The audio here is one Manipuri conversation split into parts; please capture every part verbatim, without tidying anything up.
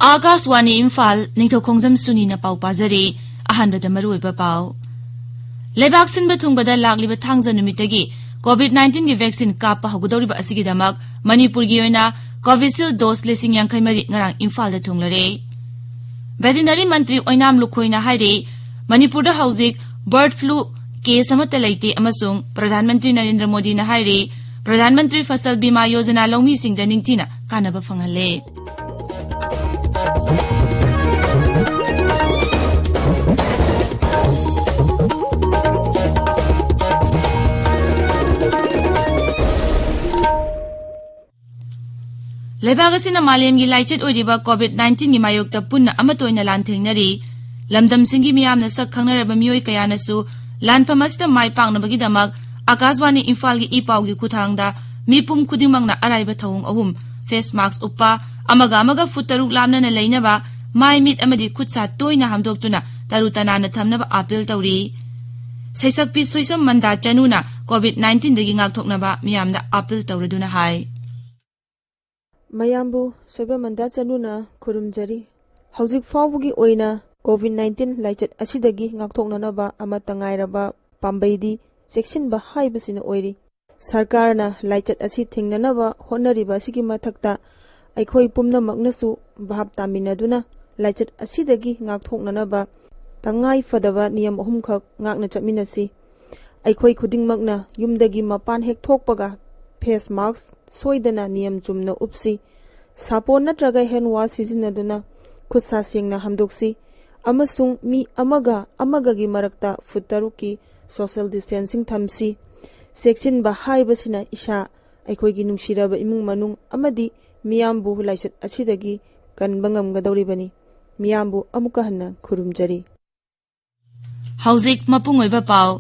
ꯑꯥꯀꯥꯁꯋꯥꯅꯤ ꯏꯝꯐꯥꯜ, ꯅꯤꯡꯊꯧꯈꯣꯡꯖꯝ ꯁꯨꯅꯤꯅ ꯄꯥꯎ ꯄꯥꯖꯔꯤ꯫ ꯑꯍꯥꯟꯕꯗ ꯃꯔꯨꯑꯣꯏꯕ ꯄꯥꯎ꯫ ꯂꯩꯕꯥꯛ ꯁꯤꯟꯕ ꯊꯨꯡꯕꯗ ꯂꯥꯛꯂꯤꯕ ꯊꯥꯡꯖ ꯅꯨꯃꯤꯠꯇꯒꯤ COVID nineteen ꯒꯤ vaccine ꯀꯥꯞꯄ ꯍꯧꯒꯗꯧꯔꯤꯕ ꯑꯁꯤꯒꯤꯗꯃꯛ ꯃꯅꯤꯄꯨꯔꯒꯤ ꯑꯣꯏꯅ Covishield dose ꯂꯤꯁꯤꯡ ꯌꯥꯡꯈꯩ ꯃꯔꯤ ꯉꯔꯥꯡ ꯏꯝꯐꯥꯜꯗ ꯊꯨꯡꯂꯔꯦ꯫ Veterinary ꯃꯟꯇ꯭ꯔꯤ ꯑꯣꯏꯅꯥꯝ ꯂꯨꯈꯣꯏꯅ ꯍꯥꯏꯔꯤ, ꯃꯅꯤꯄꯨꯔꯗ ꯍꯧꯖꯤꯛ bird flu case ꯑꯃꯠꯇ ꯂꯩꯇꯦ ꯑꯃꯁꯨꯡ ꯄ꯭ꯔꯙꯥꯟ ꯃꯟꯇ꯭ꯔꯤ ꯅꯔꯦꯟꯗ꯭ꯔ ꯃꯣꯗꯤꯅ ꯍꯥꯏꯔꯤ, ꯄ꯭ꯔꯙꯥꯟ ꯃꯟꯇ꯭ꯔꯤ ꯐꯁꯜ ꯕꯤꯃꯥ ꯌꯣꯖꯅꯥ ꯂꯧꯃꯤꯁꯤꯡꯗ ꯅꯤꯡꯊꯤꯅ ꯀꯥꯟꯅꯕ ꯐꯪꯍꯜꯂꯦ꯫ ꯂꯩꯕꯥꯛ ꯑꯁꯤꯅ ꯃꯥꯂꯦꯝꯒꯤ ꯂꯥꯏꯆꯠ ꯑꯣꯏꯔꯤꯕ COVID nineteen ꯒꯤ ꯃꯥꯌꯣꯛꯇ ꯄꯨꯟꯅ ꯑꯃꯠꯇ ꯑꯣꯏꯅ ꯂꯥꯟꯊꯦꯡꯅꯔꯤ꯫ ꯂꯝꯗꯝꯁꯤꯡꯒꯤ ꯃꯤꯌꯥꯝꯅ ꯁꯛ ꯈꯪꯅꯔꯕ ꯃꯤꯑꯣꯏ ꯀꯌꯥꯅꯁꯨ ꯂꯥꯟꯐꯝ ꯑꯁꯤꯗ ꯃꯥꯏ ꯄꯥꯛꯅꯕꯒꯤꯗꯃꯛ ꯑꯥꯀꯥꯁꯕꯥꯅꯤ ꯏꯝꯐꯥꯜꯒꯤ ꯏ ꯄꯥꯎꯒꯤ ꯈꯨꯠꯊꯥꯡꯗ ꯃꯤꯄꯨꯝ ꯈꯨꯗꯤꯡꯃꯛꯅ ꯑꯔꯥꯏꯕ ꯊꯧꯑꯣꯡ ꯑꯍꯨꯝ, face mask ꯎꯞꯄ, ꯑꯃꯒ ꯑꯃꯒ ꯐꯨꯠ ꯇꯔꯨꯛ ꯂꯥꯞꯅꯅ ꯂꯩꯅꯕ, ꯃꯥꯏ ꯃꯤꯠ ꯑꯃꯗꯤ ꯈꯨꯠ ꯁꯥ ꯇꯣꯏꯅ ꯍꯥꯝꯗꯣꯛꯇꯨꯅ ꯇꯔꯨ ꯇꯅꯥꯟꯅ ꯊꯝꯅꯕ ꯑꯥꯄꯤꯜ ꯇꯧꯔꯤ꯫ ꯁꯩꯁꯛꯄꯤ ꯁꯣꯏꯁꯝ ꯃꯟꯗꯥ ꯆꯅꯨꯅ COVID nineteen ꯗꯒꯤ ꯉꯥꯛꯊꯣꯛꯅꯕ ꯃꯤꯌꯥꯝꯗ ꯑꯥꯄꯤꯜ ꯇꯧꯔꯗꯨꯅ ꯍꯥꯏ꯫ ꯃꯌꯥꯝꯕꯨ ꯁꯣꯏꯕꯝ ꯃꯟꯗꯥ ꯆꯅꯨꯅ ꯈꯨꯔꯨꯝꯖꯔꯤ꯫ ꯍꯧꯖꯤꯛ ꯐꯥꯎꯕꯒꯤ ꯑꯣꯏꯅ COVID nineteen ꯂꯥꯏꯆꯠ ꯑꯁꯤꯗꯒꯤ ꯉꯥꯛꯊꯣꯛꯅꯅꯕ ꯑꯃꯠꯇ ꯉꯥꯏꯔꯕ ꯄꯥꯝꯕꯩꯗꯤ ꯆꯦꯛꯁꯤꯟꯕ ꯍꯥꯏꯕꯁꯤꯅ ꯑꯣꯏꯔꯤ꯫ ꯁꯔꯀꯥꯔꯅ ꯂꯥꯏꯆꯠ ꯑꯁꯤ ꯊꯤꯡꯅꯅꯕ ꯍꯣꯠꯅꯔꯤꯕ ꯑꯁꯤꯒꯤ ꯃꯊꯛꯇ ꯑꯩꯈꯣꯏ ꯄꯨꯝꯅꯃꯛꯅꯁꯨ ꯚꯥꯞ ꯇꯥꯃꯤꯟꯅꯗꯨꯅ ꯂꯥꯏꯆꯠ ꯑꯁꯤꯗꯒꯤ ꯉꯥꯛꯊꯣꯛꯅꯅꯕ ꯇꯉꯥꯏ ꯐꯗꯕ ꯅꯤꯌꯝ ꯑꯍꯨꯝꯈꯛ ꯉꯥꯛꯅ ꯆꯠꯃꯤꯟꯅꯁꯤ꯫ ꯑꯩꯈꯣꯏ ꯈꯨꯗꯤꯡꯃꯛꯅ ꯌꯨꯝꯗꯒꯤ ꯃꯄꯥꯟ ꯍꯦꯛ ꯊꯣꯛꯄꯒ face mask ꯁꯣꯏꯗꯅ ꯅꯤꯌꯝ ꯆꯨꯝꯅ ꯎꯞꯁꯤ꯫ ꯁꯥꯄꯣꯟ ꯅꯠꯇ꯭ꯔꯒ hand wash ꯁꯤꯖꯤꯟꯅꯗꯨꯅ ꯈꯨꯠ ꯁꯥ ꯁꯦꯡꯅ ꯍꯥꯝꯗꯣꯛꯁꯤ ꯑꯃꯁꯨꯡ ꯃꯤ ꯑꯃꯒ ꯑꯃꯒꯒꯤ ꯃꯔꯛꯇ ꯐꯨꯠ ꯇꯔꯨꯛꯀꯤ social distancing ꯊꯝꯁꯤ꯫ ꯆꯦꯛꯁꯤꯟꯕ ꯍꯥꯏꯕꯁꯤꯅ ꯏꯁꯥ, ꯑꯩꯈꯣꯏꯒꯤ ꯅꯨꯡꯁꯤꯔꯕ ꯏꯃꯨꯡ ꯃꯅꯨꯡ ꯑꯃꯗꯤ ꯃꯤꯌꯥꯝꯕꯨ ꯂꯥꯏꯆꯠ ꯑꯁꯤꯗꯒꯤ ꯀꯟꯕ ꯉꯝꯒꯗꯧꯔꯤꯕꯅꯤ꯫ ꯃꯤꯌꯥꯝꯕꯨ ꯑꯃꯨꯛꯀ ꯍꯟꯅ ꯈꯨꯔꯨꯝꯖꯔꯤ꯫ ꯍꯧꯖꯤꯛ ꯃꯄꯨꯡ ꯑꯣꯏꯕ ꯄꯥꯎ꯫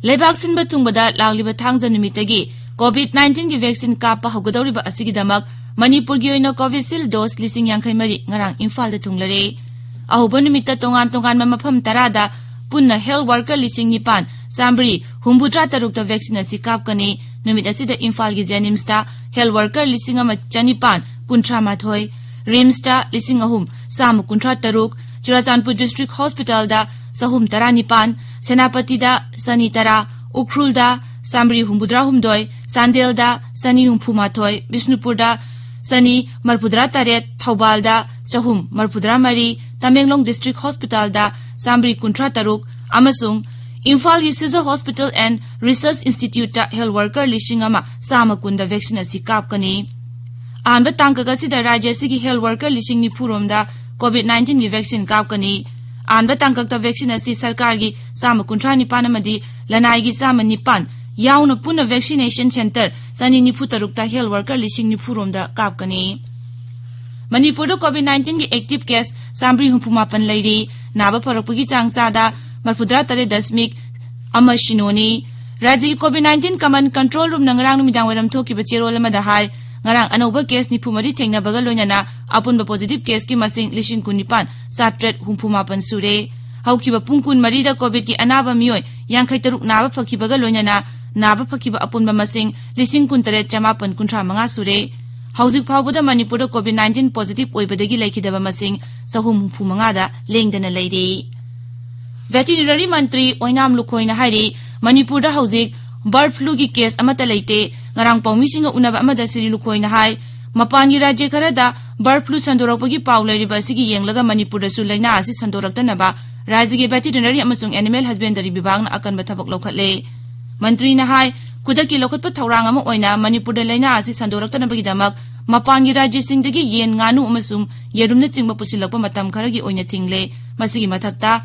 ꯂꯩꯕꯥꯛ ꯁꯤꯟꯕ ꯊꯨꯡꯕꯗ ꯂꯥꯛꯂꯤꯕ ꯊꯥꯡꯖ ꯅꯨꯃꯤꯠꯇꯒꯤ COVID nineteen ꯒꯤ vaccine ꯀꯥꯞꯄ ꯍꯧꯒꯗꯧꯔꯤꯕ ꯑꯁꯤꯒꯤꯗꯃꯛ ꯃꯅꯤꯄꯨꯔꯒꯤ ꯑꯣꯏꯅ ꯀꯣꯚꯤꯁꯤꯜ ꯗꯣꯁ ꯂꯤꯁꯤꯡ ꯌꯥꯡꯈꯩ ꯃꯔꯤ ꯉꯔꯥꯡ ꯏꯝꯐꯥꯜꯗ ꯊꯨꯡꯂꯔꯦ꯫ ꯑꯍꯧꯕ ꯅꯨꯃꯤꯠꯇ ꯇꯣꯉꯥꯟ ꯇꯣꯉꯥꯟꯕ ꯃꯐꯝ ꯇꯔꯥꯗ ꯄꯨꯟꯅ ꯍꯦꯜꯊ ꯋꯥꯔꯀꯔ ꯂꯤꯁꯤꯡ ꯅꯤꯄꯥꯟ ꯆꯥꯝꯃꯔꯤ ꯍꯨꯝꯐꯨꯇꯔꯥ ꯇꯔꯨꯛꯇ ꯚꯦꯛꯁꯤꯟ ꯑꯁꯤ ꯀꯥꯞꯀꯅꯤ꯫ ꯅꯨꯃꯤꯠ ꯑꯁꯤꯗ ꯏꯝꯐꯥꯜꯒꯤ ꯖꯦꯅꯤꯝꯁꯇ ꯍꯦꯜꯊ ꯋꯥꯔꯀꯔ ꯂꯤꯁꯤꯡ ꯑꯃ ꯆꯅꯤꯄꯥꯟ ꯀꯨꯟꯊ꯭ꯔꯥ ꯃꯥꯊꯣꯏ, ꯔꯤꯝꯁꯇ ꯂꯤꯁꯤꯡ ꯑꯍꯨꯝ ꯆꯥꯝꯃ ꯀꯨꯟꯊ꯭ꯔꯥ ꯇꯔꯨꯛ, ꯆꯨꯔꯥꯆꯥꯟꯄꯨꯔ ꯗꯤꯁꯇ꯭ꯔꯤꯛ ꯍꯣꯁꯄꯤꯇꯥꯜꯗ ꯆꯍꯨꯝ ꯇꯔꯥꯅꯤꯄꯥꯟ, ꯁꯦꯅꯥꯄꯇꯤꯗ ꯆꯅꯤ ꯇꯔꯥ, ꯎꯈ꯭ꯔꯨꯜꯗ ꯆꯥꯝꯃꯔꯤ ꯍꯨꯝꯐꯨꯇꯔꯥ ꯍꯨꯝꯗꯣꯏ, ꯆꯥꯟꯗꯦꯜꯗ ꯆꯅꯤ ꯍꯨꯝꯐꯨ ꯃꯥꯊꯣꯏ, ꯕꯤꯁꯅꯨꯄꯨꯔꯗ ꯆꯅꯤ ꯃꯔꯤꯐꯨꯇꯔꯥ ꯇꯔꯦꯠ, ꯊꯧꯕꯥꯜꯗ ꯆꯍꯨꯝ ꯃꯔꯤꯐꯨꯇꯔꯥ ꯃꯔꯤ, ꯇꯃꯦꯡꯂꯣꯡ ꯗꯤꯁꯇ꯭ꯔꯤꯛ ꯍꯣꯁꯄꯤꯇꯥꯜꯗ ꯆꯥꯝꯃꯔꯤ ꯀꯨꯟꯊ꯭ꯔꯥ ꯇꯔꯨꯛ ꯑꯃꯁꯨꯡ ꯏꯝꯐꯥꯜꯒꯤ ꯁꯤꯖ ꯍꯣꯁꯄꯤꯇꯥꯜ ꯑꯦꯟ ꯔꯤꯁꯔꯆ ꯏꯟꯁꯇꯤꯇ꯭ꯌꯨꯠꯇ ꯍꯦꯜꯊ ꯋꯥꯔꯀꯔ ꯂꯤꯁꯤꯡ ꯑꯃ ꯆꯥꯝꯃ ꯀꯨꯟꯗ ꯚꯦꯛꯁꯤꯟ ꯑꯁꯤ ꯀꯥꯞꯀꯅꯤ꯫ ꯑꯍꯥꯟꯕ ꯇꯥꯡꯀꯛ ꯑꯁꯤꯗ ꯔꯥꯖ꯭ꯌ ꯑꯁꯤꯒꯤ ꯍꯦꯜꯊ ꯋꯥꯔꯀꯔ ꯂꯤꯁꯤꯡ ꯅꯤꯐꯨ ꯔꯣꯝꯗ ꯀꯣꯚꯤꯗ ꯅꯥꯏꯟꯇꯤꯟꯒꯤ ꯚꯦꯛꯁꯤꯟ ꯀꯥꯞꯀꯅꯤ꯫ ꯑꯍꯥꯟꯕ ꯇꯥꯡꯀꯛꯇ ꯚꯦꯛꯁꯤꯟ ꯑꯁꯤ ꯁꯔꯀꯥꯔꯒꯤ ꯆꯥꯝꯃ ꯀꯨꯟꯊ꯭ꯔꯥ ꯅꯤꯄꯥꯟ ꯑꯃꯗꯤ ꯂꯅꯥꯏꯒꯤ ꯆꯥꯝꯃ ꯅꯤꯄꯥꯟ ꯌꯥꯎꯅ ꯄꯨꯟꯅ ꯚꯦꯛꯁꯤꯅꯦꯁꯟ ꯁꯦꯟꯇꯔ ꯆꯅꯤ ꯅꯤꯐꯨ ꯇꯔꯨꯛꯇ ꯍꯦꯜꯊ ꯋꯥꯔꯀꯔ ꯂꯤꯁꯤꯡ ꯅꯤꯐꯨ ꯔꯣꯝꯗ ꯀꯥꯞꯀꯅꯤ꯫ ꯃꯅꯤꯄꯨꯔꯗ ꯀꯣꯚꯤꯗ ꯅꯥꯏꯟꯇꯤꯟꯒꯤ ꯑꯦꯛꯇꯤꯚ ꯀꯦꯁ ꯆꯥꯝꯃꯔꯤ ꯍꯨꯝꯐꯨ ꯃꯥꯄꯟ ꯂꯩꯔꯤ꯫ ꯅꯥꯕ ꯐꯔꯛꯄꯒꯤ ꯆꯥꯡ ꯆꯥꯗ ꯃꯔꯤꯐꯨꯇꯔꯥ ꯇꯔꯦꯠ ꯗꯁꯃꯤꯛ ꯑꯃ ꯁꯤꯅꯣꯅꯤ꯫ ꯔꯥꯖ꯭ꯌꯒꯤ ꯀꯣꯚꯤꯗ ꯅꯥꯏꯟꯇꯤꯟ ꯀꯃꯟ ꯀꯟꯇ꯭ꯔꯣꯜ ꯔꯨꯝꯅ ꯉꯔꯥꯡ ꯅꯨꯃꯤꯗꯥꯡ ꯋꯥꯏꯔꯝ ꯊꯣꯛꯈꯤꯕ ꯆꯦꯔꯣꯜ ꯑꯃꯗ ꯍꯥꯏ, ꯉꯔꯥꯡ ꯑꯅꯧꯕ ꯀꯦꯁ ꯅꯤꯐꯨ ꯃꯔꯤ ꯊꯦꯡꯅꯕꯒ ꯂꯣꯏꯅꯅ ꯑꯄꯨꯟꯕ ꯄꯣꯖꯤꯇꯤꯚ ꯀꯦꯁꯀꯤ ꯃꯁꯤꯡ ꯂꯤꯁꯤꯡ ꯀꯨꯟꯅꯤꯄꯥꯟ ꯆꯥꯇ꯭ꯔꯦꯠ ꯍꯨꯝꯐꯨ ꯃꯥꯄꯟ ꯁꯨꯔꯦ꯫ ꯍꯧꯈꯤꯕ ꯄꯨꯡ ꯀꯨꯟꯃꯔꯤꯗ ꯀꯣꯚꯤꯗꯀꯤ ꯑꯅꯥꯕ ꯃꯤꯑꯣꯏ ꯌꯥꯡꯈꯩ ꯇꯔꯨꯛ ꯅꯥꯕ ꯐꯈꯤꯕꯒ ꯂꯣꯏꯅꯅ ꯅꯥꯕ ꯐꯈꯤꯕ ꯑꯄꯨꯟꯕ ꯃꯁꯤꯡ ꯂꯤꯁꯤꯡ ꯀꯨꯟꯇꯔꯦꯠ ꯆꯃꯥꯄꯟ ꯀꯨꯟꯊ꯭ꯔꯥ ꯃꯉꯥ ꯁꯨꯔꯦ꯫ ꯍꯧꯖꯤꯛ ꯐꯥꯎꯕꯗ ꯃꯅꯤꯄꯨꯔꯗ ꯀꯣꯚꯤꯗ ꯅꯥꯏꯟꯇꯤꯟ ꯄꯣꯖꯤꯇꯤꯚ ꯑꯣꯏꯕꯗꯒꯤ ꯂꯩꯈꯤꯗꯕ ꯃꯁꯤꯡ ꯆꯍꯨꯝ ꯍꯨꯝꯐꯨ ꯃꯉꯥꯗ ꯂꯦꯡꯗꯅ ꯂꯩꯔꯤ꯫ ꯚꯦꯇꯤꯅꯔꯤ ꯃꯟꯇ꯭ꯔꯤ ꯑꯣꯏꯅꯥꯝ ꯂꯨꯈꯣꯏꯅ ꯍꯥꯏꯔꯤ, ꯃꯅꯤꯄꯨꯔꯗ ꯍꯧꯖꯤꯛ ꯕꯔꯗ ꯐ꯭ꯂꯨꯒꯤ ꯀꯦꯁ ꯑꯃꯠꯇ ꯂꯩꯇꯦ꯫ ꯉꯔꯥꯡ ꯄꯥꯎꯃꯤꯁꯤꯡꯒ ꯎꯅꯕ ꯑꯃꯗ ꯁ꯭ꯔꯤ ꯂꯨꯈꯣꯏꯅ ꯍꯥꯏ, ꯃꯄꯥꯟꯒꯤ ꯔꯥꯖ꯭ꯌ ꯈꯔꯗ ꯕꯔꯗ ꯐ꯭ꯂꯨ ꯁꯟꯗꯣꯔꯛꯄꯒꯤ ꯄꯥꯎ ꯂꯩꯔꯤꯕ ꯑꯁꯤꯒꯤ ꯌꯦꯡꯂꯒ ꯃꯅꯤꯄꯨꯔꯗꯁꯨ ꯂꯥꯏꯅꯥ ꯑꯁꯤ ꯁꯟꯗꯣꯔꯛꯇꯅꯕ ꯔꯥꯖ꯭ꯌꯒꯤ ꯚꯦꯇꯤꯅꯔꯤ ꯑꯃꯁꯨꯡ ꯑꯦꯅꯤꯃꯦꯜ ꯍꯁꯕꯦꯟꯗꯔꯤ ꯕꯤꯚꯥꯒꯅ ꯑꯀꯟꯕ ꯊꯕꯛ ꯂꯧꯈꯠꯂꯦ꯫ ꯃꯟꯇ꯭ꯔꯤꯅ ꯍꯥꯏ, ꯈꯨꯗꯛꯀꯤ ꯂꯧꯈꯠꯄ ꯊꯧꯔꯥꯡ ꯑꯃ ꯑꯣꯏꯅ ꯃꯅꯤꯄꯨꯔꯗ ꯂꯥꯏꯅꯥ ꯑꯁꯤ ꯁꯟꯗꯣꯔꯛꯇꯅꯕꯒꯤꯗꯃꯛ ꯃꯄꯥꯟꯒꯤ ꯔꯥꯖ꯭ꯌꯁꯤꯡꯗꯒꯤ ꯌꯦꯟ, ꯉꯥꯅꯨ ꯑꯃꯁꯨꯡ ꯌꯦꯔꯨꯝꯅꯆꯤꯡꯕ ꯄꯨꯁꯤꯜꯂꯛꯄ ꯃꯇꯝ ꯈꯔꯒꯤ ꯑꯣꯏꯅ ꯊꯤꯡꯂꯦ꯫ ꯃꯁꯤꯒꯤ ꯃꯊꯛꯇ,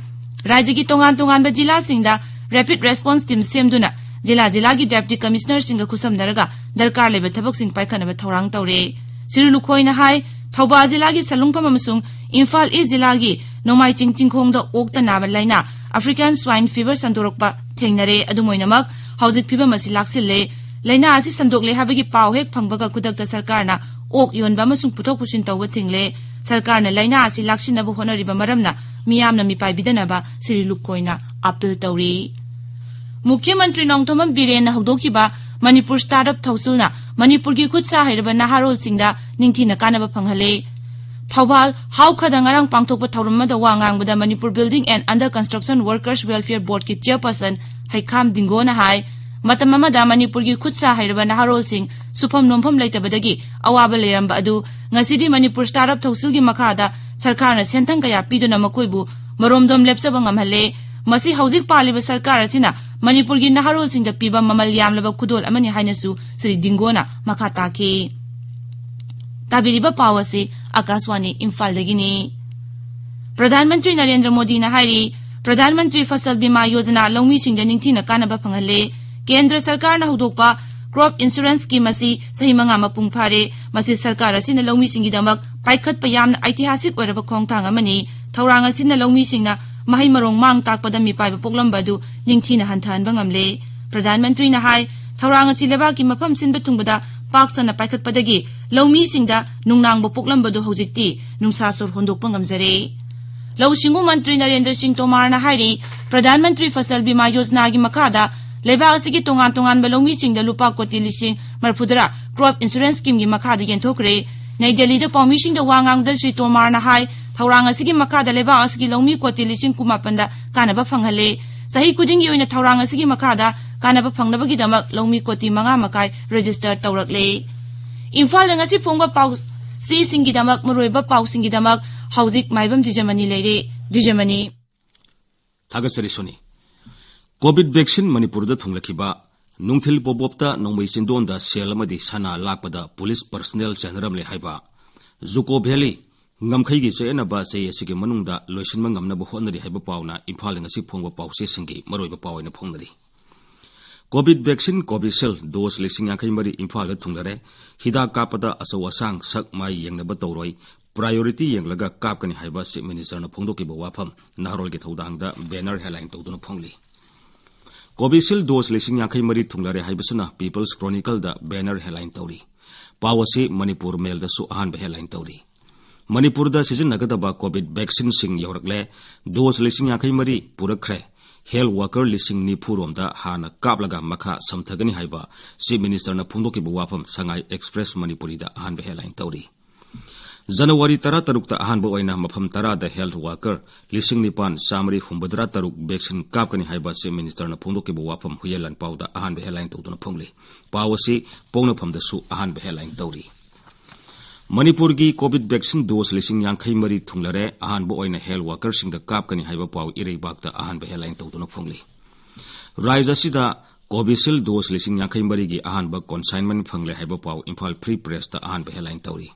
ꯔꯥꯖ꯭ꯌꯒꯤ ꯇꯣꯉꯥꯟ ꯇꯣꯉꯥꯟꯕ ꯖꯤꯂꯥꯁꯤꯡꯗ ꯔꯦꯄꯤꯗ ꯔꯦꯁꯄꯣꯟꯁ ꯇꯤꯝ ꯁꯦꯝꯗꯨꯅ ꯖꯤꯂꯥ ꯖꯤꯂꯥꯒꯤ ꯗꯦꯄ꯭ꯌꯨꯇꯤ ꯀꯃꯤꯁꯅꯔꯁꯤꯡꯒ ꯈꯨꯠꯁꯝꯅꯔꯒ ꯗꯔꯀꯥꯔ ꯂꯩꯕ ꯊꯕꯛꯁꯤꯡ ꯄꯥꯏꯈꯠꯅꯕ ꯊꯧꯔꯥꯡ ꯇꯧꯔꯦ꯫ ꯁ꯭ꯔꯤ ꯂꯨꯈꯣꯏꯅ ꯍꯥꯏ, ꯊꯧꯕꯥꯜ ꯖꯤꯂꯥꯒꯤ ꯁꯂꯨꯡꯐꯝ ꯑꯃꯁꯨꯡ ꯏꯝꯐꯥꯜ ꯏꯁ ꯖꯤꯂꯥꯒꯤ ꯅꯣꯡꯃꯥꯏꯆꯤꯡ ꯆꯤꯡꯈꯣꯡꯗ ꯑꯣꯛꯇ ꯅꯥꯕ ꯂꯥꯏꯅꯥ ꯑꯐ꯭ꯔꯤꯀꯥꯟ ꯁ꯭ꯋꯥꯏꯟ ꯐꯤꯚꯔ ꯁꯟꯗꯣꯔꯛꯄ ꯊꯦꯡꯅꯔꯦ꯫ ꯑꯗꯨꯝ ꯑꯣꯏꯅꯃꯛ, ꯍꯧꯖꯤꯛ ꯐꯤꯚꯝ ꯑꯁꯤ ꯂꯥꯛꯁꯤꯜꯂꯦ꯫ ꯂꯥꯏꯅꯥ ꯑꯁꯤ ꯁꯟꯗꯣꯛꯂꯦ ꯍꯥꯏꯕꯒꯤ ꯄꯥꯎ ꯍꯦꯛ ꯐꯪꯕꯒ ꯈꯨꯗꯛꯇ ꯁꯔꯀꯥꯔꯅ ꯑꯣꯛ ꯌꯣꯟꯕ ꯑꯃꯁꯨꯡ ꯄꯨꯊꯣꯛ ꯄꯨꯁꯤꯟ ꯇꯧꯕ ꯊꯤꯡꯂꯦ꯫ ꯁꯔꯀꯥꯔꯅ ꯂꯥꯏꯅꯥ ꯑꯁꯤ ꯂꯥꯛꯁꯤꯟꯅꯕ ꯍꯣꯠꯅꯔꯤꯕ ꯃꯔꯝꯅ ꯃꯤꯌꯥꯝꯅ ꯃꯤꯄꯥꯏꯕꯤꯗꯅꯕ ꯁꯤꯔꯤ ꯂꯨꯀꯣꯏꯅ ꯑꯥꯄꯤꯜ ꯇꯧꯔꯤ꯫ ꯃꯨꯈ꯭ꯌ ꯃꯟꯇ꯭ꯔꯤ ꯅꯣꯡꯊꯣꯝꯕꯝ ꯕꯤꯔꯦꯟꯅ ꯍꯧꯗꯣꯛꯈꯤꯕ ꯃꯅꯤꯄꯨꯔ ꯁ꯭ꯇꯥꯔꯠ ꯑꯞ ꯊꯧꯁꯤꯜꯅ ꯃꯅꯤꯄꯨꯔꯒꯤ ꯈꯨꯠ ꯁꯥ ꯍꯩꯔꯕ ꯅꯍꯥꯔꯣꯜꯁꯤꯡꯗ ꯅꯤꯡꯊꯤꯅ ꯀꯥꯟꯅꯕ ꯐꯪꯍꯜꯂꯦ꯫ ꯊꯧꯕꯥꯜ ꯍꯥꯎꯈꯗ ꯉꯔꯥꯡ ꯄꯥꯡꯊꯣꯛꯄ ꯊꯧꯔꯝ ꯑꯃꯗ ꯋꯥ ꯉꯥꯡꯕꯗ Manipur building and other construction workers welfare ꯕꯣꯔꯗꯀꯤ ꯆꯤꯌꯔꯄꯔꯁꯟ ꯍꯩꯈꯥꯝ ꯗꯤꯡꯒꯣꯅ ꯍꯥꯏ, ꯃꯇꯝ ꯑꯃꯗ ꯃꯅꯤꯄꯨꯔꯒꯤ ꯈꯨꯠ ꯁꯥ ꯍꯩꯔꯕ ꯅꯍꯥꯔꯣꯜꯁꯤꯡ ꯁꯨꯐꯝ ꯅꯣꯝꯐꯝ ꯂꯩꯇꯕꯗꯒꯤ ꯑꯋꯥꯕ ꯂꯩꯔꯝꯕ ꯑꯗꯨ ꯉꯁꯤꯗꯤ ꯃꯅꯤꯄꯨꯔ ꯁ꯭ꯇꯥꯔꯠ ꯑꯞ ꯊꯧꯁꯤꯜꯒꯤ ꯃꯈꯥꯗ ꯁꯔꯀꯥꯔꯅ ꯁꯦꯟꯊꯪ ꯀꯌꯥ ꯄꯤꯗꯨꯅ ꯃꯈꯣꯏꯕꯨ ꯃꯔꯣꯝꯗꯣꯝ ꯂꯦꯞꯆꯕ ꯉꯝꯍꯜꯂꯦ꯫ ꯃꯁꯤ ꯍꯧꯖꯤꯛ ꯄꯥꯜꯂꯤꯕ ꯁꯔꯀꯥꯔ ꯑꯁꯤꯅ ꯃꯅꯤꯄꯨꯔꯒꯤ ꯅꯍꯥꯔꯣꯜꯁꯤꯡꯗ ꯄꯤꯕ ꯃꯃꯜ ꯌꯥꯝꯂꯕ ꯈꯨꯗꯣꯜ ꯑꯃꯅꯤ ꯍꯥꯏꯅꯁꯨ ꯁ꯭ꯔꯤ ꯗꯤꯡꯒꯣꯅ ꯃꯈꯥ ꯇꯥꯈꯤ꯫ ꯇꯥꯕꯤꯔꯤꯕ ꯄꯥꯎ ꯑꯁꯤ ꯑꯀꯥꯁꯋꯥꯅꯤ ꯏꯝꯐꯥꯜꯗꯒꯤꯅꯤ꯫ ꯄ꯭ꯔꯙꯥꯟ ꯃꯟꯇ꯭ꯔꯤ ꯅꯔꯦꯟꯗ꯭ꯔ ꯃꯣꯗꯤꯅ ꯍꯥꯏꯔꯤ, ꯄ꯭ꯔꯙꯥꯟ ꯃꯟꯇ꯭ꯔꯤ ꯐꯁꯜ ꯕꯤꯃꯥ ꯌꯣꯖꯅꯥ ꯂꯧꯃꯤꯁꯤꯡꯗ ꯅꯤꯡꯊꯤꯅ ꯀꯥꯟꯅꯕ ꯐꯪꯍꯜꯂꯦ꯫ ꯀꯦꯟꯗ꯭ꯔ ꯁꯔꯀꯥꯔꯅ ꯍꯧꯗꯣꯛꯄ ꯀ꯭ꯔꯣꯞ ꯏꯟꯁꯨꯔꯦꯟꯁ ꯁ꯭ꯀꯤꯝ ꯑꯁꯤ ꯆꯍꯤ ꯃꯉꯥ ꯃꯄꯨꯡ ꯐꯥꯔꯦ꯫ ꯃꯁꯤ ꯁꯔꯀꯥꯔ ꯑꯁꯤꯅ ꯂꯧꯃꯤꯁꯤꯡꯒꯤꯗꯃꯛ ꯄꯥꯏꯈꯠꯄ ꯌꯥꯝꯅ ꯑꯩꯇꯤꯍꯥꯁꯤꯛ ꯑꯣꯏꯔꯕ ꯈꯣꯡꯊꯥꯡ ꯑꯃꯅꯤ꯫ ꯊꯧꯔꯥꯡ ꯑꯁꯤꯅ ꯂꯧꯃꯤꯁꯤꯡꯅ ꯃꯍꯩ ꯃꯔꯣꯡ ꯃꯥꯡ ꯇꯥꯛꯄꯗ ꯃꯤꯄꯥꯏꯕ ꯄꯣꯛꯂꯝꯕ ꯑꯗꯨ ꯅꯤꯡꯊꯤꯅ ꯍꯟꯊꯍꯟꯕ ꯉꯝꯂꯦ꯫ ꯄ꯭ꯔꯙꯥꯟ ꯃꯟꯇ꯭ꯔꯤꯅ ꯍꯥꯏ, ꯊꯧꯔꯥꯡ ꯑꯁꯤ ꯂꯩꯕꯥꯛꯀꯤ ꯃꯐꯝ ꯁꯤꯟꯕ ꯊꯨꯡꯕꯗ ꯄꯥꯛ ꯁꯟꯅ ꯄꯥꯏꯈꯠꯄꯗꯒꯤ ꯂꯧꯃꯤꯁꯤꯡꯗ ꯅꯨꯡꯅꯥꯡꯕ ꯄꯣꯛꯂꯝꯕꯗꯨ ꯍꯧꯖꯤꯛꯇꯤ ꯅꯨꯡꯁꯥ ꯁꯣꯔ ꯍꯣꯟꯗꯣꯛꯄ ꯉꯝꯖꯔꯦ꯫ ꯂꯧꯎ ꯁꯤꯡꯎ ꯃꯟꯇ꯭ꯔꯤ ꯅꯔꯦꯟꯗ꯭ꯔ ꯁꯤꯡ ꯇꯣꯃꯥꯔꯅ ꯍꯥꯏꯔꯤ, ꯄ꯭ꯔꯙꯥꯟ ꯃꯟꯇ꯭ꯔꯤ ꯐꯁꯜ ꯕꯤꯃꯥ ꯌꯣꯖꯅꯥꯒꯤ ꯃꯈꯥꯗ ꯂꯩꯕꯥꯛ ꯑꯁꯤꯒꯤ ꯇꯣꯉꯥꯟ ꯇꯣꯉꯥꯟꯕ ꯂꯧꯃꯤꯁꯤꯡꯗ ꯂꯨꯄꯥ ꯀꯣꯇꯤ ꯂꯤꯁꯤꯡ ꯃꯔꯤꯐꯨꯇꯔꯥ ꯀ꯭ꯔꯣꯞ ꯏꯟꯁꯨꯔꯦꯟꯁ ꯁ꯭ꯀꯤꯝꯒꯤ ꯃꯈꯥꯗ ꯌꯦꯟꯊꯣꯛꯈ꯭ꯔꯦ꯫ ꯅꯩ ꯗꯦꯜꯂꯤꯗ ꯄꯥꯎꯃꯤꯁꯤꯡꯗ ꯋꯥ ꯉꯥꯡꯕꯗ ꯁ꯭ꯔꯤ ꯇꯣꯃꯥꯔꯅ ꯍꯥꯏ, ꯊꯧꯔꯥꯡ ꯑꯁꯤꯒꯤ ꯃꯈꯥꯗ ꯂꯩꯕꯥꯛ ꯑꯁꯤꯒꯤ ꯂꯧꯃꯤ ꯀꯣꯇꯤ ꯂꯤꯁꯤꯡ ꯀꯨꯟꯃꯥꯄꯟꯗ ꯀꯥꯟꯅꯕ ꯐꯪꯍꯜꯂꯦ꯫ ꯆꯍꯤ ꯈꯨꯗꯤꯡꯒꯤ ꯑꯣꯏꯅ ꯊꯧꯔꯥꯡ ꯑꯁꯤꯒꯤ ꯃꯈꯥꯗ ꯀꯥꯟꯅꯕ ꯐꯪꯅꯕꯒꯤꯗꯃꯛ ꯂꯧꯃꯤ ꯀꯣꯇꯤ ꯃꯉꯥ ꯃꯈꯥꯏ ꯔꯦꯖꯤꯁꯇꯔ ꯇꯧꯔꯛꯂꯦ꯫ ꯏꯝꯐꯥꯜꯗ ꯉꯁꯤ ꯐꯣꯡꯕ ꯄꯥꯎ ꯆꯦꯁꯤꯡꯒꯤꯗꯃꯛ, ꯃꯔꯨꯑꯣꯏꯕ ꯄꯥꯎꯁꯤꯡꯒꯤꯗꯃꯛ ꯍꯧꯖꯤꯛ ꯃꯥꯏꯕꯝ ꯗ꯭ꯋꯤꯖꯃꯅꯤ ꯂꯩꯔꯦ꯫ ꯗ꯭ꯋꯤꯖꯃꯅꯤ꯫ ꯊꯥꯒꯠꯆꯔꯤ ꯁꯣꯅꯤ꯫ ꯀꯣꯚꯤꯗ ꯚꯦꯛꯁꯤꯟ ꯃꯅꯤꯄꯨꯔꯗ ꯊꯨꯡꯂꯛꯈꯤꯕ ꯅꯨꯡꯊꯤꯜ ꯄꯣꯕꯣꯞꯇ ꯅꯣꯡꯃꯩ ꯆꯤꯟꯗꯣꯟꯗ ꯁꯦꯜ ꯑꯃꯗꯤ ꯁꯅꯥ ꯂꯥꯛꯄꯗ ꯄꯨꯂꯤꯁ ꯄꯔꯁꯅꯦꯜ ꯆꯦꯟꯅꯔꯝꯂꯦ ꯍꯥꯏꯕ ꯖꯨꯀꯣ ꯚꯦꯂꯤ ꯉꯝꯈꯩꯒꯤ ꯆꯌꯦꯠꯅꯕ ꯆꯍꯤ ꯑꯁꯤꯒꯤ ꯃꯅꯨꯡꯗ ꯂꯣꯏꯁꯤꯟꯕ ꯉꯝꯅꯕ ꯍꯣꯠꯅꯔꯤ ꯍꯥꯏꯕ ꯄꯥꯎꯅ ꯏꯝꯐꯥꯜꯗ ꯉꯁꯤ ꯐꯣꯡꯕ ꯄꯥꯎꯆꯦꯁꯤꯡꯒꯤ ꯃꯔꯨꯑꯣꯏꯕ ꯄꯥꯎ ꯑꯣꯏꯅ ꯐꯣꯡꯅꯔꯤ꯫ ꯀꯣꯚꯤꯗ ꯚꯦꯛꯁꯤꯟ ꯀꯣꯚꯤꯁꯤꯜ ꯗꯣꯁ ꯂꯤꯁꯤꯡ ꯌꯥꯡꯈꯩ ꯃꯔꯤ ꯏꯝꯐꯥꯜꯗ ꯊꯨꯡꯂꯔꯦ꯫ ꯍꯤꯗꯥꯛ ꯀꯥꯞꯄꯗ ꯑꯆꯧ ꯑꯁꯥꯡ ꯁꯛ ꯃꯥꯏ ꯌꯦꯡꯅꯕ ꯇꯧꯔꯣꯏ, ꯄ꯭ꯔꯥꯏꯌꯣꯔꯤꯇꯤ ꯌꯦꯡꯂꯒ ꯀꯥꯞꯀꯅꯤ ꯍꯥꯏꯕ ꯆꯤꯐ ꯃꯤꯅꯤꯁꯇꯔꯅ ꯐꯣꯡꯗꯣꯛꯈꯤꯕ ꯋꯥꯐꯝ ꯅꯍꯥꯔꯣꯜꯒꯤ ꯊꯧꯗꯥꯡꯗ ꯕꯦꯅꯔ ꯍꯦꯗꯂꯥꯏꯟ ꯇꯧꯗꯨꯅ ꯐꯣꯡꯂꯤ꯫ ꯀꯣꯚꯤꯁꯤꯜ ꯗꯣꯁ ꯂꯤꯁꯤꯡ ꯌꯥꯡꯈꯩ ꯃꯔꯤ ꯊꯨꯡꯂꯔꯦ ꯍꯥꯏꯕꯁꯤꯅ ꯄꯤꯄꯜꯁ ꯀ꯭ꯔꯣꯅꯤꯀꯜꯗ ꯕꯦꯅꯔ ꯍꯦꯗꯂꯥꯏꯟ ꯇꯧꯔꯤ꯫ ꯄꯥꯎ ꯑꯁꯤ ꯃꯅꯤꯄꯨꯔ ꯃꯦꯜꯗꯁꯨ ꯑꯍꯥꯟꯕ ꯍꯦꯗꯂꯥꯏꯟ ꯇꯧꯔꯤ꯫ ꯃꯅꯤꯄꯨꯔꯗ ꯁꯤꯖꯤꯟꯅꯒꯗꯕ ꯀꯣꯚꯤꯗ ꯚꯦꯛꯁꯤꯟꯁꯤꯡ ꯌꯧꯔꯛꯂꯦ꯫ ꯗꯣꯁ ꯂꯤꯁꯤꯡ ꯌꯥꯡꯈꯩ ꯃꯔꯤ ꯄꯨꯔꯛꯈ꯭ꯔꯦ꯫ ꯍꯦꯜꯊ ꯋꯥꯀꯔ ꯂꯤꯁꯤꯡ ꯅꯤꯐꯨ ꯔꯣꯝꯗ ꯍꯥꯟꯅ ꯀꯥꯞꯂꯒ ꯃꯈꯥ ꯁꯝꯊꯒꯅꯤ ꯍꯥꯏꯕ ꯆꯤꯐ ꯃꯤꯅꯤꯁꯇꯔꯅ ꯐꯣꯡꯗꯣꯛꯈꯤꯕ ꯋꯥꯐꯝ ꯁꯉꯥꯏ ꯑꯦꯛꯁꯄ꯭ꯔꯦꯁ ꯃꯅꯤꯄꯨꯔꯤꯗ ꯑꯍꯥꯟꯕ ꯍꯦꯗꯂꯥꯏꯟ ꯇꯧꯔꯤ꯫ ꯖꯅꯋꯥꯔꯤ ꯇꯔꯥꯇꯔꯨꯛꯇ ꯑꯍꯥꯟꯕ ꯑꯣꯏꯅ ꯃꯐꯝ ꯇꯔꯥꯗ ꯍꯦꯜꯊ ꯋꯥꯀꯔ ꯂꯤꯁꯤꯡ ꯅꯤꯄꯥꯟ ꯆꯥꯃꯔꯤ ꯍꯨꯝꯐꯨꯇꯔꯥ ꯇꯔꯨꯛ ꯚꯦꯛꯁꯤꯟ ꯀꯥꯞꯀꯅꯤ ꯍꯥꯏꯕ ꯆꯤꯐ ꯃꯤꯅꯤꯁꯇꯔꯅ ꯐꯣꯡꯗꯣꯛꯈꯤꯕ ꯋꯥꯐꯝ ꯍꯨꯏꯌꯦꯟ ꯂꯥꯟꯄꯥꯎꯗ ꯑꯍꯥꯟꯕ ꯍꯦꯗꯂꯥꯏꯟ ꯇꯧꯗꯨꯅ ꯐꯣꯡꯂꯤ꯫ ꯄꯥꯎ ꯑꯁꯤ ꯄꯣꯛꯅꯐꯝꯗꯁꯨ ꯑꯍꯥꯟꯕ ꯍꯦꯗꯂꯥꯏꯟ ꯇꯧꯔꯤ꯫ ꯃꯅꯤꯄꯨꯔꯒꯤ ꯀꯣꯚꯤꯗ ꯚꯦꯛꯁꯤꯟ ꯗꯣꯁ ꯂꯤꯁꯤꯡ ꯌꯥꯡꯈꯩ ꯃꯔꯤ ꯊꯨꯡꯂꯔꯦ꯫ ꯑꯍꯥꯟꯕ ꯑꯣꯏꯅ ꯍꯦꯜꯊ ꯋꯥꯀꯔꯁꯤꯡꯗ ꯀꯥꯞꯀꯅꯤ ꯍꯥꯏꯕ ꯄꯥꯎ ꯏꯔꯩꯕꯥꯛꯇ ꯑꯍꯥꯟꯕ ꯍꯦꯗꯂꯥꯏꯟ ꯇꯧꯗꯨꯅ ꯐꯣꯡꯂꯤ꯫ ꯔꯥꯖ꯭ꯌ ꯑꯁꯤꯗ ꯀꯣꯚꯤꯁꯤꯜ ꯗꯣꯁ ꯂꯤꯁꯤꯡ ꯌꯥꯡꯈꯩ ꯃꯔꯤꯒꯤ ꯑꯍꯥꯟꯕ ꯀꯣꯟꯁꯥꯏꯟꯃꯦꯟ ꯐꯪꯂꯦ ꯍꯥꯏꯕ ꯄꯥꯎ ꯏꯝꯐꯥꯜ ꯐ꯭ꯔꯤ ꯄ꯭ꯔꯦꯁꯇ ꯑꯍꯥꯟꯕ ꯍꯦꯗꯂꯥꯏꯟ ꯇꯧꯔꯤ꯫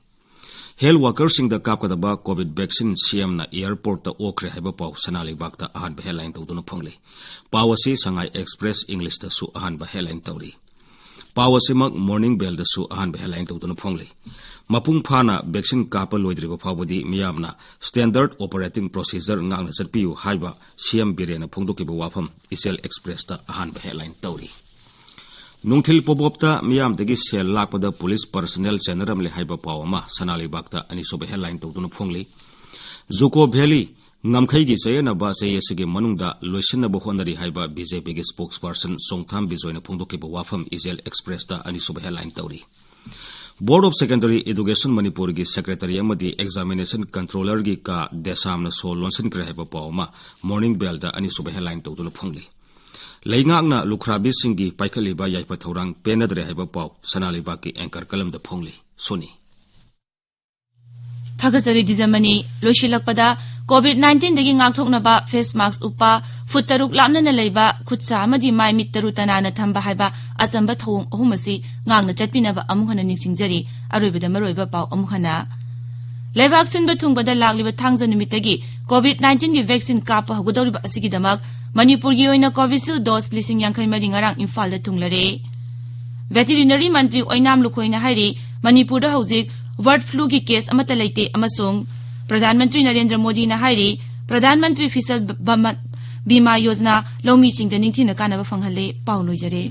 ꯍꯦꯜꯊ ꯋꯥꯀꯔꯁꯤꯡꯗ ꯀꯥꯞꯀꯗꯕ ꯀꯣꯚꯤꯗ ꯚꯦꯛꯁꯤꯟ ꯁꯤꯑꯦꯝꯅ ꯑꯦꯌꯔꯄꯣꯔꯠꯇ ꯑꯣꯛꯈ꯭ꯔꯦ ꯍꯥꯏꯕ ꯄꯥꯎ ꯁꯅꯥ ꯂꯩꯕꯥꯛꯇ ꯑꯍꯥꯟꯕ ꯍꯦꯗꯂꯥꯏꯟ ꯇꯧꯗꯨꯅ ꯐꯣꯡꯂꯤ꯫ ꯄꯥꯎ ꯑꯁꯤ ꯁꯉꯥꯏ ꯑꯦꯛꯁꯄ꯭ꯔꯦꯁ ꯏꯪꯂꯤꯁꯇꯁꯨ ꯑꯍꯥꯟꯕ ꯍꯦꯗꯂꯥꯏꯟ ꯇꯧꯔꯤ꯫ ꯄꯥꯎ ꯑꯁꯤꯃꯛ ꯃꯣꯔꯅꯤꯡ ꯕꯦꯜꯗꯁꯨ ꯑꯍꯥꯟꯕ ꯍꯦꯗꯂꯥꯏꯟ ꯇꯧꯗꯨꯅ ꯐꯣꯡꯂꯤ꯫ ꯃꯄꯨꯡ ꯐꯥꯅ ꯚꯦꯛꯁꯤꯟ ꯀꯥꯞꯄ ꯂꯣꯏꯗ꯭ꯔꯤꯕ ꯐꯥꯎꯕꯗꯤ ꯃꯤꯌꯥꯝꯅ ꯁ꯭ꯇꯦꯟꯗꯔꯗ ꯑꯣꯄꯔꯦꯇꯤꯡ ꯄ꯭ꯔꯣꯁꯤꯖꯔ ꯉꯥꯛꯅ ꯆꯠꯄꯤꯌꯨ ꯍꯥꯏꯕ ꯁꯤꯑꯦꯝ ꯕꯤꯔꯦꯟꯅ ꯐꯣꯡꯗꯣꯛꯈꯤꯕ ꯋꯥꯐꯝ ꯏꯆꯦꯜ ꯑꯦꯛꯁꯄ꯭ꯔꯦꯁꯇ ꯑꯍꯥꯟꯕ ꯍꯦꯗꯂꯥꯏꯟ ꯇꯧꯔꯤ꯫ ꯅꯨꯡꯊꯤꯜ ꯄꯣꯕꯣꯞꯇ ꯃꯤꯌꯥꯝꯗꯒꯤ ꯁꯦꯜ ꯂꯥꯛꯄꯗ ꯄꯨꯂꯤꯁ ꯄꯔꯁꯅꯦꯜ ꯆꯦꯟꯅꯔꯝꯂꯦ ꯍꯥꯏꯕ ꯄꯥꯎ ꯑꯃ ꯁꯅꯥ ꯂꯩꯕꯥꯛꯇ ꯑꯅꯤꯁꯨꯕ ꯍꯦꯗꯂꯥꯏꯟ ꯇꯧꯗꯨꯅ ꯐꯣꯡꯂꯤ꯫ ꯖꯨꯀꯣ ꯚꯦꯂꯤ ꯉꯝꯈꯩꯒꯤ ꯆꯌꯦꯠꯅꯕ ꯆꯍꯤ ꯑꯁꯤꯒꯤ ꯃꯅꯨꯡꯗ ꯂꯣꯏꯁꯤꯟꯅꯕ ꯍꯣꯠꯅꯔꯤ ꯍꯥꯏꯕ ꯕꯤꯖꯦꯄꯤꯒꯤ ꯁ꯭ꯄꯣꯛꯁꯄꯔꯁꯟ ꯆꯣꯡꯊꯥꯝ ꯕꯤꯖꯣꯏꯅ ꯐꯣꯡꯗꯣꯛꯈꯤꯕ ꯋꯥꯐꯝ ꯏꯆꯦꯜ ꯑꯦꯛꯁꯄ꯭ꯔꯦꯁꯇ ꯑꯅꯤꯁꯨꯕ ꯍꯦꯗꯂꯥꯏꯟ ꯇꯧꯔꯤ꯫ ꯕꯣꯔꯗ ꯑꯣꯐ ꯁꯦꯀꯦꯟꯗꯔꯤ ꯑꯦꯗꯨꯀꯦꯁꯟ ꯃꯅꯤꯄꯨꯔꯒꯤ ꯁꯦꯀ꯭ꯔꯦꯇꯔꯤ ꯑꯃꯗꯤ ꯑꯦꯛꯖꯥꯃꯤꯅꯦꯁꯟ ꯀꯟꯇ꯭ꯔꯣꯂꯔꯒꯤ ꯀꯥ ꯗꯦꯁꯥꯝꯅ ꯁꯣ ꯂꯣꯟꯁꯤꯟꯈ꯭ꯔꯦ ꯍꯥꯏꯕ ꯄꯥꯎ ꯑꯃ ꯃꯣꯔꯅꯤꯡ ꯕꯦꯜꯗ ꯑꯅꯤꯁꯨꯕ ꯍꯦꯗꯂꯥꯏꯟ ꯇꯧꯗꯨꯅ ꯐꯣꯡꯂꯤ꯫ ꯂꯩꯉꯥꯛꯅ ꯂꯨꯈ꯭ꯔꯥꯕꯤꯁꯤꯡꯒꯤ ꯄꯥꯏꯈꯠꯂꯤꯕ ꯌꯥꯏꯐ ꯊꯧꯔꯥꯡ ꯄꯦꯟꯅꯗ꯭ꯔꯦ ꯍꯥꯏꯕ ꯄꯥꯎ ꯁꯅꯥ ꯂꯩꯕꯥꯛꯀꯤ ꯑꯦꯡꯀꯔ ꯀꯂꯝꯗ ꯐꯣꯡꯂꯤ꯫ ꯁꯣꯅꯤ꯫ ꯊꯥꯒꯠꯆꯔꯤ ꯗꯤꯖꯃꯅꯤ꯫ ꯂꯣꯏꯁꯤꯜꯂꯛꯄꯗ, ꯀꯣꯚꯤꯗ ꯅꯥꯏꯟꯇꯤꯟꯗꯒꯤ ꯉꯥꯛꯊꯣꯛꯅꯕ ꯐꯦꯁ ꯃꯥꯁꯛ ꯎꯞꯄ, ꯐꯨꯠ ꯇꯔꯨꯛ ꯂꯥꯞꯅꯅ ꯂꯩꯕ, ꯈꯨꯠ ꯁꯥ ꯑꯃꯗꯤ ꯃꯥꯏ ꯃꯤꯠ ꯇꯔꯨ ꯇꯅꯥꯟꯅ ꯊꯝꯕ ꯍꯥꯏꯕ ꯑꯆꯝꯕ ꯊꯧꯑꯣꯡ ꯑꯍꯨꯝ ꯑꯁꯤ ꯉꯥꯛꯅ ꯆꯠꯄꯤꯅꯕ ꯑꯃꯨꯛ ꯍꯟꯅ ꯅꯤꯡꯁꯤꯡꯖꯔꯤ꯫ ꯑꯔꯣꯏꯕꯗ ꯃꯔꯨꯑꯣꯏꯕ ꯄꯥꯎ ꯑꯃꯨꯛ ꯍꯟꯅ꯫ ꯂꯩꯕꯥꯛ ꯁꯤꯟꯕ ꯊꯨꯡꯕꯗ ꯂꯥꯛꯂꯤꯕ ꯊꯥꯡꯖ ꯅꯨꯃꯤꯠꯇꯒꯤ ꯀꯣꯚꯤꯗ ꯅꯥꯏꯟꯇꯤꯟꯒꯤ ꯚꯦꯛꯁꯤꯟ ꯀꯥꯞꯄ ꯍꯧꯒꯗꯧꯔꯤꯕ ꯑꯁꯤꯒꯤꯗꯃꯛ ꯃꯅꯤꯄꯨꯔꯒꯤ ꯑꯣꯏꯅ ꯀꯣꯚꯤꯁꯤꯜꯗ ꯗꯣꯁ ꯂꯤꯁꯤꯡ ꯌꯥꯡꯈꯩ ꯃꯔꯤ ꯉꯔꯥꯡ ꯏꯝꯐꯥꯜꯗ ꯊꯨꯡꯂꯔꯦ꯫ ꯚꯦꯇꯤꯔꯤꯅꯔꯤ ꯃꯟꯇ꯭ꯔꯤ ꯑꯣꯏꯅꯥꯝ ꯂꯨꯈꯣꯏꯅ ꯍꯥꯏꯔꯤ, ꯃꯅꯤꯄꯨꯔꯗ ꯍꯧꯖꯤꯛ ꯕꯔꯗ ꯐ꯭ꯂꯨꯒꯤ ꯀꯦꯁ ꯑꯃꯠꯇ ꯂꯩꯇꯦ ꯑꯃꯁꯨꯡ ꯄ꯭ꯔꯙꯥꯟ ꯃꯟꯇ꯭ꯔꯤ ꯅꯔꯦꯟꯗ꯭ꯔ ꯃꯣꯗꯤꯅ ꯍꯥꯏꯔꯤ, ꯄ꯭ꯔꯙꯥꯟ ꯃꯟꯇ꯭ꯔꯤ ꯐꯤꯁꯜ ꯕ-, ꯕꯃꯟ-, ꯕꯤꯃꯥ ꯌꯣꯖꯅꯥ ꯂꯧꯃꯤꯁꯤꯡꯗ ꯅꯤꯡꯊꯤꯅ ꯀꯥꯟꯅꯕ ꯐꯪꯍꯜꯂꯦ꯫ ꯄꯥꯎ ꯂꯣꯏꯖꯔꯦ꯫